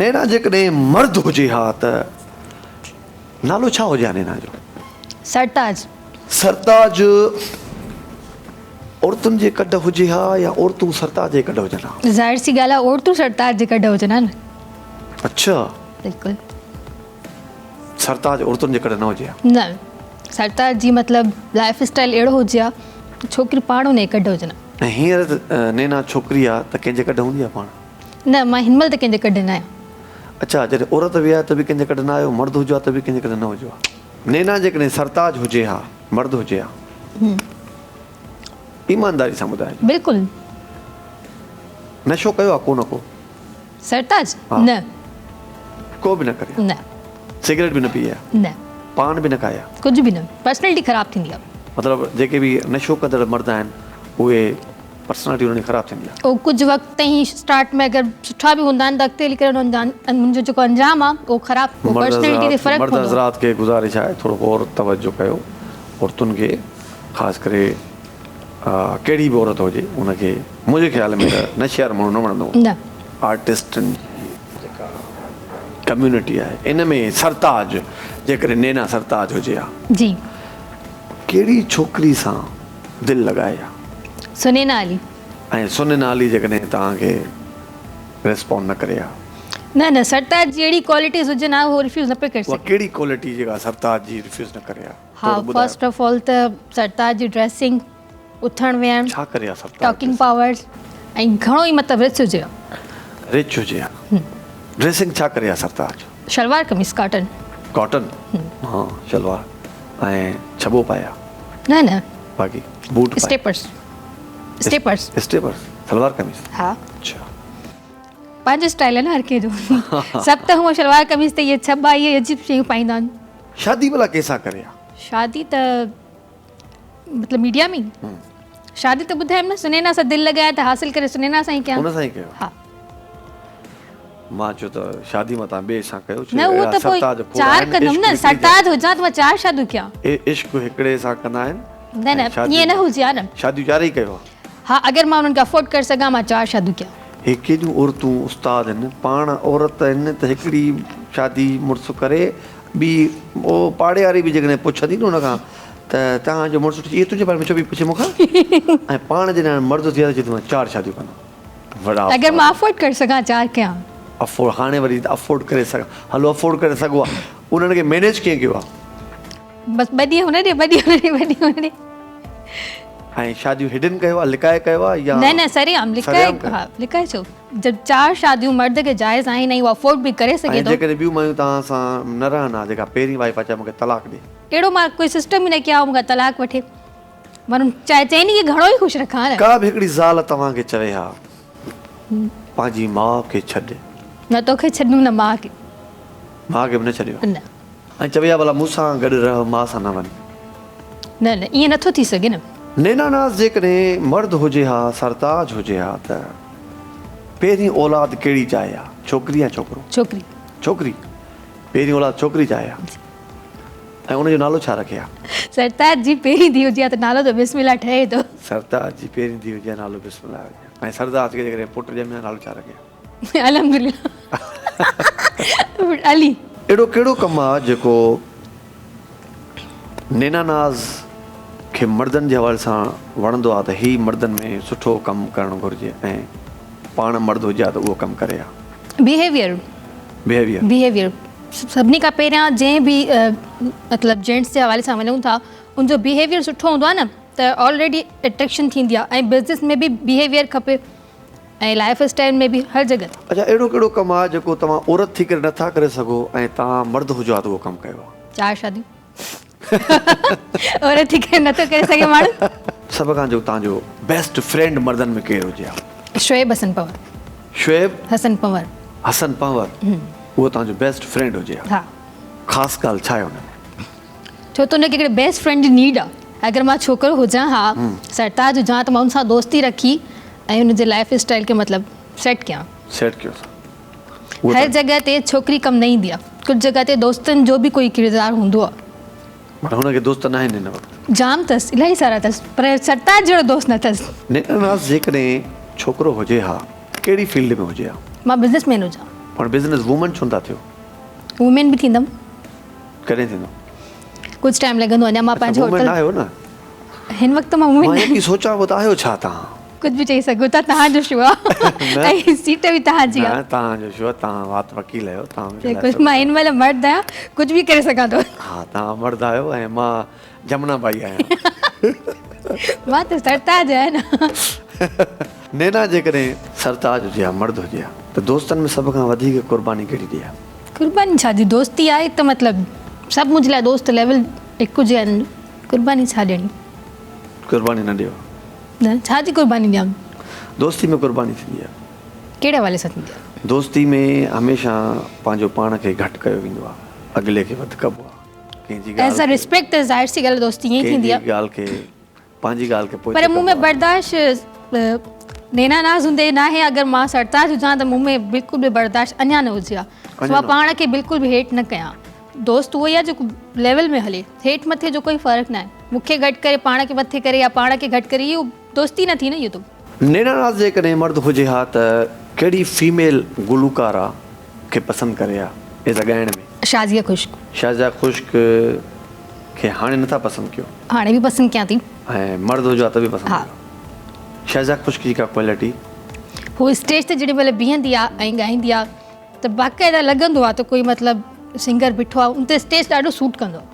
نينا جيڪڏهن مرد هجي ها ته نالو ڇا هجي ها نينا جو؟ سرتاج. سرتاج عورتن جي ڪڍ هجي ها يا عورتون سرتاج جي ڪڍ هجن ها؟ ظاهر سي ڳالهه آهي عورتون سرتاج جي ڪڍ هجن ها نه. اڇا. بلڪل. سرتاج عورتن جي ڪڍ نه هجي ها. نه سرتاج جي مطلب لائف اسٽائل اهڙو هجي ها ڇوڪريون پاڻ ان جي ڪڍ هجن ها. ۽ هينئر نينا ڇوڪري آ ته ڪنهن جي ڪڍ هوندي آ پاڻ؟ نه مان هن مهل ته ڪنهن جي ڪڍ نه آهيان. اڇا جڏهن عورت به آهي ته به ڪنهن جي ڪڍ نه آهيو مرد هجو ها ته به ڪنهن جي ڪڍ نه هجو ها. نينا جيڪڏهن سرتاج هجي ها مرد هجي ها. ايمانداري سان ٻڌائجو. بلڪل. نشو ڪيو آ ڪو نه ڪو؟ سرتاج، نه. ڪو به نه ڪري ها. نه. سگريٽ به نه پيئي ها. نه. پان به نه کائي ها. ڪجهه به نه. پرسنالٽي خراب ٿيندي آ. مطلب جيڪي به نشو ڪندڙ مرد آهن اهي پرسنالٽي انهن جي خراب ٿيندي آهي. اهو ڪجهه وقت تائين اسٽارٽ ۾ اگر سٺا به هوندا آهن ته اڳتي هلي ڪري انهن جا انهن جو جيڪو انجام آهي اهو خراب پرسنالٽي تي فرق مرد پوندو. حضرات کي گذارش آهي ٿورو غور توجه ڪيو عورتن کي خاص ڪري ڪهڙي به عورت هجي ان کي منهنجي خيال ۾ ته نشي وارو ماڻهو نه وڻندو هوندو. نه. آرٽسٽن جي جيڪا ڪميونٽي آهي ان ۾ سرتاج جيڪڏهن نينا سرتاج هجي ها. جي. ڪهڙي ڇوڪري سان دل لڳائي ها. سنينا علي. ۽ سنينا علي جيڪڏهن توهان کي ريسپونڊ نه ڪري ها. نه نه سرتاج جي اهڙي ڪوالٽيز هجن ها هو ريفيوز نه پئي ڪري اها سگهي. ڪهڙي ڪوالٽي جيڪا سرتاج جي ريفيوز نه ڪري ها ها ٿورو ٻڌايو. فرسٽ آف آل ته سرتاج جي ڊريسنگ، اٿڻ ويهڻ، ڇا ڪري ها سرتاج ٽاڪنگ ڊريسنگ؟ پاورز ۽ گهڻو ئي مطلب رچ هجي ها. رچ هجي ها. ڊريسنگ ڇا ڪري ها سرتاج؟ شلوار قميص ڪاٽن. ڪاٽن ها شلوار ۽ ڇٻو پائي ها. نه نه. باقي بوٽ پائي. اسٽيپرس اسٽيپرس. اسٽيپرس سلوار قميص. ها. اڇا. پنهنجو اسٽائل آهي نه هر ڪنهن جو. سڀ ته هونء شلوار قميص تي اهي ڇٻا اهي عجيب شيون پائيندا آهن. شادي ڀلا ڪنهن سان ڪري ها؟ شادي ته مطلب ميڊيا ۾؟ شادي ته ٻڌايم نه سنينا سان دل لڳائي ته حاصل ڪري سنينا سان ئي ڪيان. ان سان ئي ڪيو. ها. مان چيو ته شادي مان تان ٻئي سان ڪيو نه اهو ته پوء چار ڪندم نه سرتاج هجان ته مان چار شاديون ڪيان. عشق هڪڙي سان ڪندا آهن. نه نه ائين نه هجي ها نه. شاديون چار ئي ڪيو ها. ها اگر مان انهن کي افورڊ ڪري سگهان مان چار شاديون ڪيان. هي ڪيڏيون عورتون استاد آهن پاڻ عورت آهن ته هڪڙي شادي مڙس ڪري ٻي او پاڙي واري به جيڪڏهن پڇندي نه ان کان ته توهان جو مڙس اهي تنهنجي باري ۾ ڇو پئي پڇي مون کان ۽ پاڻ جڏهن مرد ٿي ويا ته چئي ٿي مان چار شاديون ڪندم. وڏا اگر مان افورڊ ڪري سگهان چار ڪيان. افورڊ هاڻي وري افورڊ ڪري سگهان هلو افورڊ ڪري سگهو ها انهن کي مينيج ڪيئن ڪيو ها. بس ٻه ڏينهن هن ڏي ٻه ڏينهن هن ڏي ٻه ڏينهن هن ڏي. ۽ شاديون هڊن ڪيو ها لڪائي ڪيو ها يا نه نه سرعام لڪائي ها لڪائي ڇو جب چار شاديون مرد کي جائز آهن ۽ هو افورڊ به ڪري سگهي ٿو. ۽ جيڪڏهن ٻيون مايون توهان سان نه رهن ها جيڪا پهرين وائيف آ چئي مونکي طلاق ڏي. اهڙو مان ڪوئي سسٽم ئي نه ڪيان هو مونکان طلاق وٺي. مان چاهي چئني کي گهڻو ئي خوش رکان نه. ڪا به هڪڙي زال توهان کي چوي ها پنهنجي ماء کي ڇڏ. نه توکي ڇڏيندم نه ماء کي. ماء کي به نه ڇڏيو ها. نه. ۽ چوي ها ڀلا مون سان گڏ رهه ماء سان نه وڃ. نه نه ائين نٿو ٿي سگهي نه. نينا ناز جيڪڏهن مرد هجي ها سرتاج هجي ها ته پهرين اولاد ڪهڙي چاهي ها ڇوڪري يا ڇوڪرو؟ ڇوڪري. ڇوڪري پهرين اولاد ڇوڪري چاهي ها. ۽ ان جو نالو ڇا رکي ها؟ سرتاج جي پهرين ڌيء هجي ها ته نالو ته بسم الله ٺهي ٿو. سرتاج جي پهرين ڌيء هجي ها نالو بسم الله هجي ها ۽ سرداج کي جيڪڏهن پٽ ڄمي ها نالو ڇا رکي ها؟ الحمدلله علي. اهڙو ڪهڙو ڪم آ جيڪو نينا ناز کي مردن جي حوالي سان وڻندو آ ته هي مردن ۾ سٺو ڪم ڪرڻ گهرجي ۽ پاڻ مرد هجي ها ته اهو ڪم ڪري ها؟ بيهيويئر. بيهيويئر. بيهيويئر. سڀني کان پهريان جنهن به مطلب جينٽس جي حوالي سان وڃون ٿا ان جو بيهيويئر سٺو هوندو آهي نه ته آلريڊي اٽريڪشن ٿيندي آهي ۽ بزنس ۾ به بيهيويئر کپي ۽ لائف اسٽائل ۾ به هر جڳهه تي. اڇا اهڙو ڪهڙو ڪم آهي جيڪو توهان عورت ٿي ڪري نٿا ڪري سگهو ۽ توهان مرد هجو ها ته اهو ڪم ڪيو ها؟ چار شاديون عورت ٿي ڪري نٿو ڪري سگهي ماڻهو. سڀ کان جو توهان جو بيسٽ فرينڊ مردن ۾ ڪير هجي ها؟ شعيب حسن پنهور. شعيب حسن پنهور. حسن پنهور اهو توهان جو بيسٽ فرينڊ هجي ها. ها. خاص ڳالهه ڇا آهي ان ۾؟ ڇو ته ان کي هڪڙي بيسٽ فرينڊ جي نيڊ آ. اگر مان ڇوڪرو هجان ها، سرتاج هجان ها ته مان ان سان دوستي رکي ۽ ان جي لائف اسٽائل کي مطلب سيٽ ڪيان. سيٽ ڪيوس. هر جڳهه تي ڇوڪري ڪم نه ايندي آ. ڪجهه جڳهه تي دوستن جو به ڪوئي ڪردار هوندو آ. معنيٰ هن کي دوست ناهن هن وقت؟ جام اٿس، الاهي سارا اٿس، پر سرتاج جهڙو دوست نه اٿس. نينا ناز جيڪڏهن ڇوڪرو هجي ها ڪهڙي فيلڊ ۾ هجي ها؟ مان بزنس مين هجان. پاڻ بزنس وومن ڇو نٿا ٿيو؟ وومين به ٿيندم. ڪڏهن ٿيندو؟ ڪجهه ٽائيم لڳندو اڃا مان پنهنجو هوٽل. وومين آهيو نه؟ هن وقت مان وومين. مان يقين سوچان پيو ته آهيو ڇا توهان؟ ڪجهه به چئي سگهو ٿا توهان جو شو آهي ۽ سيٽ به توهان جي آهي. نه توهان جو شو آهي توهان وات وڪيل آهيو توهان به ڳالهائي سگهو ٿا. مان هن مهل مرد آهيان ڪجهه به ڪري سگهان ٿو. ها توهان مرد آهيو ۽ مان جمنا ٻائي آهيان. مان ته سرتاج آهيان نه. نينا جيڪڏهن سرتاج هجي ها مرد هجي ها ته دوستن ۾ سڀ کان وڌيڪ قرباني ڪهڙي ڏي ها؟ قرباني ڇا جي دوستي آهي ته مطلب سڀ منهنجي لاء دوست ليول هڪ جي آهن قرباني ڇا ڏيڻي. قرباني نه ڏيو. نه ڇا جي قرباني ڏيان. دوستي ۾ قرباني ٿيندي آهي. ڪهڙي حوالي سان ٿيندي آهي؟ دوستي ۾ هميشه پنهنجو پاڻ کي گهٽ ڪيو ويندو آهي اڳلي کي وڌ ڪبو آهي. ڪنهن جي ڳالهه کي ريسپيڪٽ ته ظاهر سي ڳالهه دوستي ائين ٿيندي آهي. ڪنهن جي ڳالهه کي پنهنجي ڳالهه کي پوئتي پر مون ۾ برداشت نينا ناز هوندي ناهي اگر مان سرتاج هجان ته مون ۾ بلڪل به برداشت اڃا نه هجي ها سو مان پاڻ کي بلڪل به هيٺ نه ڪيان دوست اهو ئي آهي جيڪو ليول ۾ هلي هيٺ مٿي جو ڪوئي فرق ناهي مون کي گهٽ ڪري پاڻ کي مٿي ڪري يا پاڻ کي گهٽ ڪري اهو دوستي نه ٿي نه اهو ته. نينا ناز جيڪڏهن مرد هجي ها ته ڪهڙي فيميل گلوڪارا کي پسند ڪري ها ايز ا ڳائڻ ۾؟ شازيه خشڪ. شازيه خشڪ کي هاڻي نٿا پسند ڪيو؟ هاڻي به پسند ڪيان ٿي. ۽ مرد هجي ها ته به پسند ڪيو. شازيه خشڪ جي ڪا ڪوالٽي؟ هو اسٽيج تي جيڏي مهل بيهندي آ ۽ ڳائيندي آ ته باقاعده لڳندو آ ته ڪوئي مطلب سنگر بيٺو آ ان تي اسٽيج ڏاڍو سوٽ ڪندو آ.